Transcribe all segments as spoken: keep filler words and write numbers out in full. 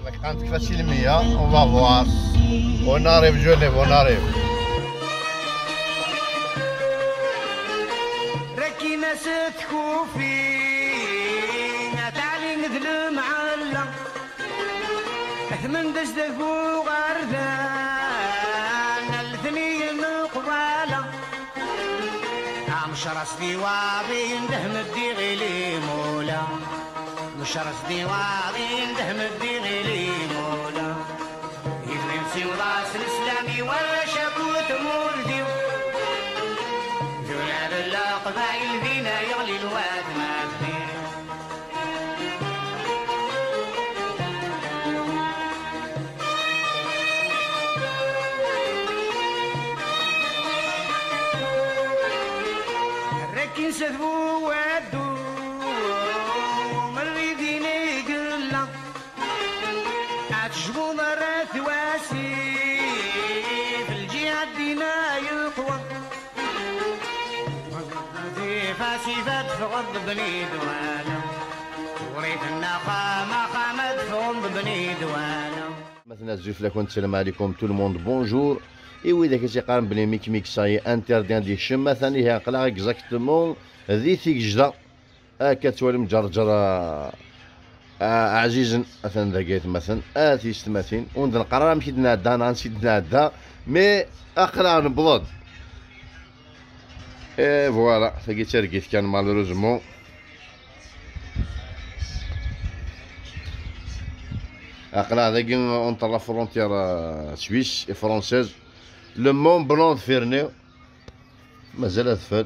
Quand tu fasses le mia, on va voir. On arrive, Genève, on arrive. Rakina s tkufi, Tali d lemɛella. Atmen d asdagu ɣerdan, letniyen qbala. Amecras di waḍin, dehm ddiɣ i limula. Amecras di waḍin, dehm ddiɣ i limula. Idem-im siwḍ-as leslam i warrac akked tmurt-iw. Tura d leqbayel dinna yeɣli lwad ma bdiɣ. Akken s bu waddu, merri din i yella. Ad tejbuḍ ara twasif, lǧiha dina yeqwa. Tifas ifa teffɣeḍ bni dwala. Ur itenna xama xama teffɣeḍ bni dwala. Atmaten, azul fell-akent, salam ɛlikum, tout le monde, bonjour. I widak i s-iqqaren belli Mik Mik, ça y est, interdit ad yekcem, atan ihi aql-aɣ exactement di Tigejda. Akka tettwalim Ǧerǧer, a, a, ɛzizen, atan dagi, atmaten, a tiyessetmatin. Ur d-neqqar ara amek i d-nɛedda, neɣ ansi d-nɛedda, mais aql-aɣ newweḍ-d. Et voilà, tagi d targit kan, malheureusement. Aql-aɣ dagi entre la frontière, euh, suisse et française. Le Mont Blanc d Ferney. Mazal adfel.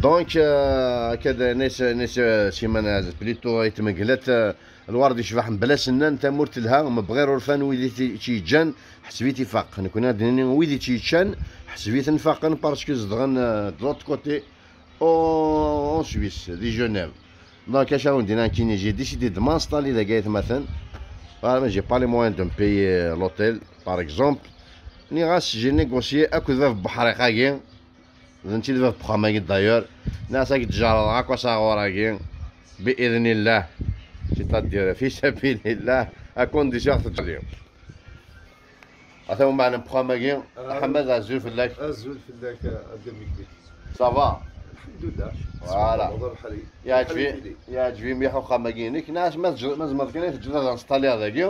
Donc, euh, akka d-, nes, nes, euh, simana, plutôt, ay tmeglat, euh, lward yecbeḥ mebla sennan, tamurt telha, mebɣir urfan wid i tt-, tt-yeǧǧan, ḥseb-it ifaq. Nekni ad d-nini wid i tt-yeččan, ḥseb-iten faqen, parce que zedɣen, euh, de l'autre côté, en, en Suisse, di Genève. Donc, acu awen-d-nniɣ nekkini, j'ai décidé de m'installer dagi, ay atmaten. Voilà, mais j'ai pas les moyens de me payer, euh, l'hôtel, par exemple. Nniɣ-as, j'ai négocié akked bab Buḥriq-agi. D netta i d bab uxxam-agi, d'ailleurs. Nniɣ-as, ad k-d-jerrdeɣ akk asaɣur-agi. Bi idnillah. C'est-à-dire, fi sabilillah, à condition ad k-t-ǧǧeɣ. Ata umeɛna n uxxam-agi, ah, Ḥmed, azul fell-ak. Azul fell-ak, a Dda Mekdi. Ça va? Lḥemdullah. Voilà. Yeɛǧeb-i, yeɛǧeb-i mliḥ uxxam-agi-inek. Nniɣ-as, ma tj-, ma tzemreḍ kan ad teǧǧeḍ ad installiɣ dagi.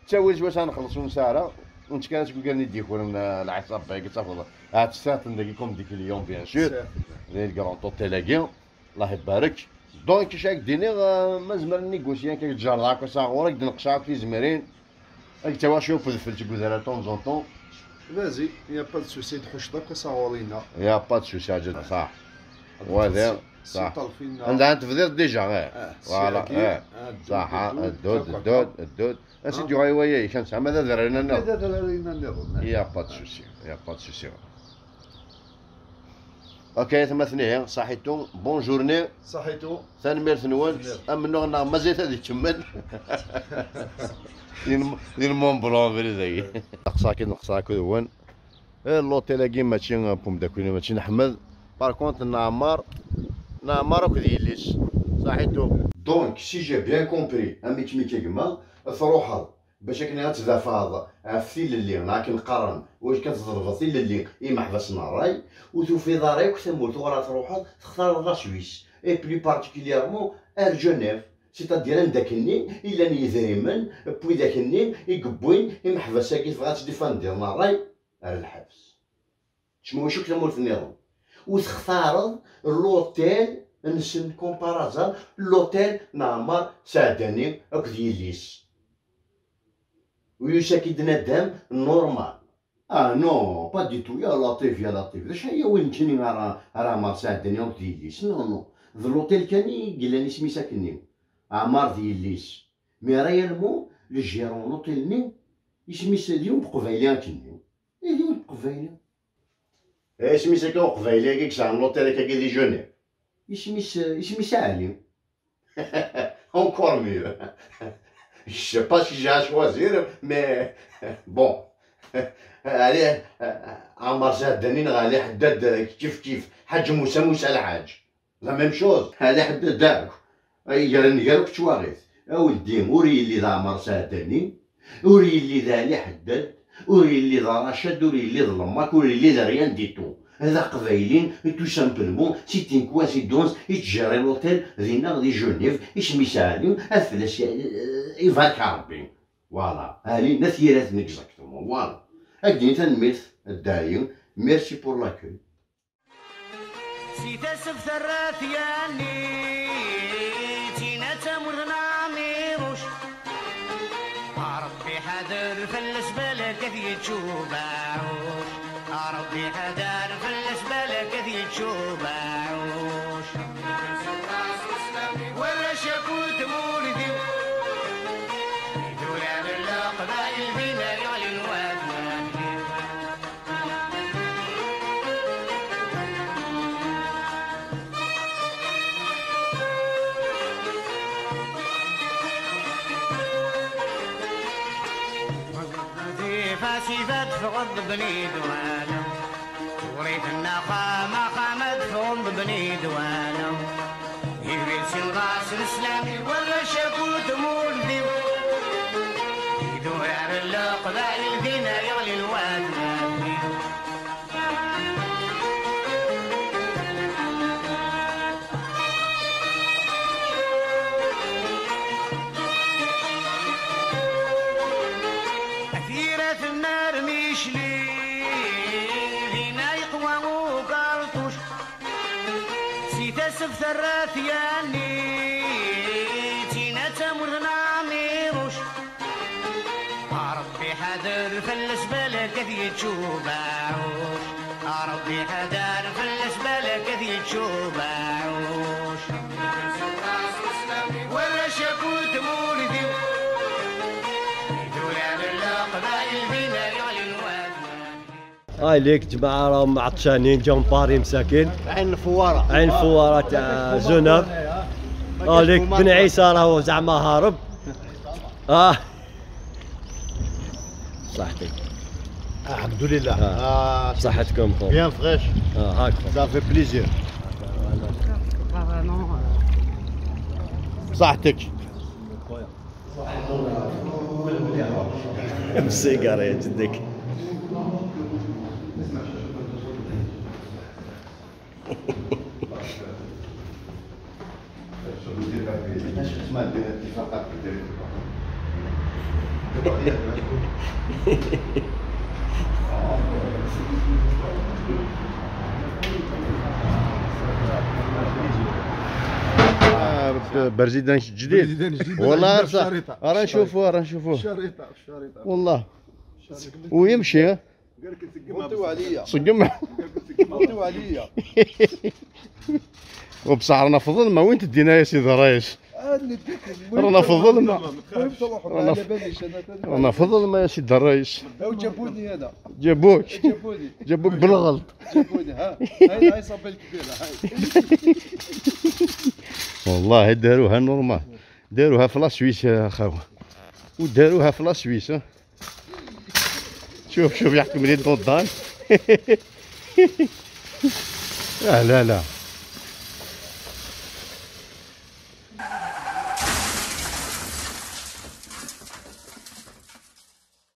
Ttawil s wass ad nxelleṣ ur nesɛi ara. Ur nettekk ara seg wigaren i d-yekuren, eh, lɛiṣab-agi, tafeḍ. Ahat tesɛiḍ-ten dagi comme des clients, bien sûr. Tesɛiḍ-ten. Di le grand hôtel-agi. Allah ibarek. Donc, acu ak-d-iniɣ, eh, ma zemreɣ ad négocier akka, ad k-ǧerdeɣ akk asaɣur, ad k-d-neqceɣ akk tizemrin. Ad k-ttawiɣ cwiya n udfel seg udrar de temps en temps. Vas-y, y a pas de souci, ad tḥucceḍ akk asaɣur-inna. Y a pas de souci, a Ǧedda, ṣaḥ. Wa d, ṣaḥ. Anda ad tebdiḍ déjà, eh. Ah, voilà, eh. Ṣaḥ, ddud, ddud, ddud. Ansi d-yuɣal waya-k, ad nesɛu ma d adrar-inna nniḍen? Ma d adrar-inna nniḍen, eh. Y a pas de souci, y a pas de souci. Ok, atmaten, ihi, ṣaḥitu, bonne journée. Ṣaḥitu. Tanemmirt-nwen. Tanemmirt. Amennuɣ-nneɣ mazal ad ikemmel. Di lm-, di lmembru abrid-agi. Neqseɣ akked, neqseɣ akked-wen. Eh, l'hôtel-agi mačči n umeddakel-inu, mačči n Ḥmed. Par contre, n Ɛmar, n Ɛmar akked yelli-s. Ṣaḥitu. Donc, si j'ai bien compris, amek mi k-, a gma, truḥeḍ bac akken ad tdafɛeḍ ɣef tilelli, neɣ akken qqaren, wac kan tḍelbeḍ tilelli i imeḥbas n ṛṛay, ur tufiḍ ara akk tamurt uɣer ad truḥeḍ, textareḍ la Suisse, et plus particulièrement ar Genève, c'est-à-dire anda akkenni i llan yidrimen n widak-nni i yewwin imeḥbas-agi tebɣa ad tt-id-ifanden ṛṛay ar lḥebs. Kečč ma wacu-k tamurt nniḍen? Ur textareḍ l'hôtel-nsen, comme par hasard, l'hôtel n Ɛmar Saɛdani akked yelli-s. U yusa-k-id nadam normal. Ah non, pas du tout, ya Latif, ya Latif. D acu ay yewwin nekkini ar, ar Ɛmar Saɛdani akked yelli-s? Non, non. D l'hôtel kan i yellan isem-is akkenni. Ɛmar d yelli-s. Mais réellement, le gérant n l'hôtel-nni, isem-is d yiwen n Uqbayli akkenni. Ihi d Uqbayli. Eh, isem-is akka Uqbayli-agi yesɛan l'hôtel akkagi di Genève? Isem-is, isem-is Ɛli. Encore mieux. Je sais pas si j'ai à choisir, mais bon. Ɛli, Ɛmar Saɛdani neɣ Ɛli Ḥeddad, kif kif. Ḥaǧ Musa, Musa Lḥaǧ. La même chose. Ɛli Ḥeddad akk. Ay, gar nnger akk ttwaɣit. Aweddi ur yelli d Ɛmer Sɛdani, ur yelli d Ɛli Ḥeddad, ur yelli d Racad, ur yelli d Lemmak, ur yelli d rien du tout. D aqbayli, tout simplement, c'est une coïncidence, yettjerri l'hôtel dinna di Genève, isem-is Ɛli, ad fell-as i-, ibarek Ṛebbi. Voilà, Ɛli n At Yiraten exactement, voilà. Ad d-yini tanemmirt, a Dda Ɛli, merci pour l'accueil. Si taseft ar at yanni, tina d tamurt n Ɛmiruc. Ṛebbi ḥader fell-as balak ad yečč ubeɛɛuc. Ṛebbi ḥader fell-as balak ad yečč ubeɛɛuc. Warrac akked tmurdiw, idurar n leqbayel dinna yeɣlin watmaten-iw. Ɣezzif asif ad teffɣeḍ bnid wala. Ur itenna xama xama ad teffɣeḍ bnid wala. Idris inḍas leslam i warrac akked tmurdiw. Idurar n leqbayel dinna yeɣlin watmaten-iw. Tira tennar Micli, dinna yeqwa ukarṭuc. Si taseft ar at yanni, tina d tamurt n Ɛmiruc. Ṛebbi ḥader fell-as balak ad yečč ubeɛɛuc. Ṛebbi ḥader fell-as balak ad yečč ubeɛɛuc. Warrac akked tmurdiw, idurar n leqbayel dinna yeɣlin watmaten. هاي ليك جماعة راهم عطشانين، جاهم باري مساكين. عين الفوارة. عين الفوارة تاع جنب. هاي ليك بن عيسى راهو زعما هارب. اه. صحتك. الحمد لله. آه. آه، صحتكم خو. Bien fraîche. اه، هاك خو. Ça fait plaisir. بصحتك. بالسيجارة يا جدك. آه، برزيدان جديد. برزيدان جديد. والله غير صح. راه نشوفوه، راه نشوفوه. الشريطة، الشريطة. والله. الشريطة. ويمشي. قال لك تسقم. موطيو عليا. تسقم. قال لك تسقم. موطيو عليا. وبصح رانا في الظلمة، وين تدينا يا سيدي الرئيس؟ آه، نديك المهم. رانا في الظلمة. المهم تروح، ما رانا على في، باليش أنا. رانا في الظلمة يا سيدي الرئيس. هاو جابوني أنا. جابوك. جابوني. جابوك بالغلط. جابوني، ها. هاي، هاي صافي الكبيرة، هاي. والله داروها normal. داروها في la Suisse يا خاوة. وداروها في la Suisse، ها. شوف، شوف، يحكم لي الدودان. لا، لا، لا.